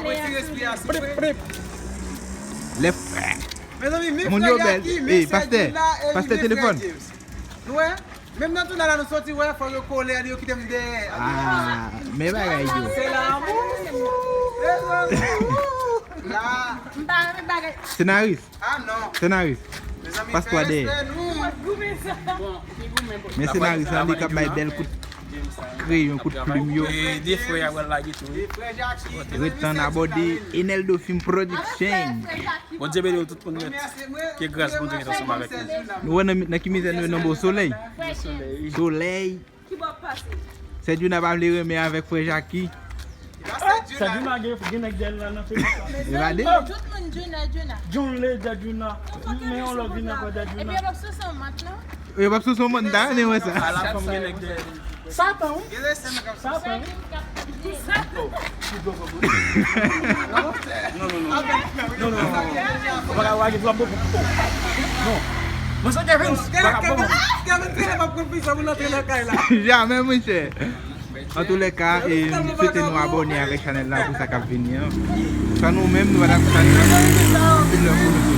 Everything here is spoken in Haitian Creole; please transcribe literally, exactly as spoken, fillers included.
Mwen ti respire a sou mwen. Lè Mezanmi, men Moun yo bèl. Ey, pastè, pastè telefòn. Nou wè? Menm nan tounay la nou soti, wè, fò yo kole, yo kite m dèyè. Ah, men bagay yo. Se lanmou. Mezanmi. La. M pa renmen bagay. Senaris. Ah non. Senaris. Mezanmi, pas twa dèyè. Bon, ki goumen sa? Men senaris la, li k ap bay bèl kout kreyon, kout plim yo. E de frè a pral lage tou wi. Ret tann abòne, Eneldo Film Production. Bondye beni nou tout moun nèt. Ke gras Bondye ret ansanm avèk nou. Nou wè nan, nan ki mizè nou ye, nan bon solèy. Solèy. Sè Djouna pa vle renmen avèk frè Jaki. Sa Djouna gen, gen nèg dèyè l la nan feyton sa. Li pa de. Tout moun Djouna, Djouna. John Lay dèyè Djouna. Men yon lòt vin ankò dèyè Djouna. Epi yo p ap sou son mat non. Yo p ap sou son mat, m ta renmen wè sa. Ala fanm gen nèg dèyè li. Satan wi. Satan wi. Non, non, non. Non, non, non. Ou pa ka wage dwa m pou. Non. Mwen se Kevin. Kevin, Kevin, Kevin, Kevin, pa pran pizza pou n antre nan kay la. Jamè, monchè. Antoulèka, e, m swete nou abòne avèk chanèl la pou sa k ap vini an. San nou menm, nou pa t ap fè anyen. Anpil love pou nou tout.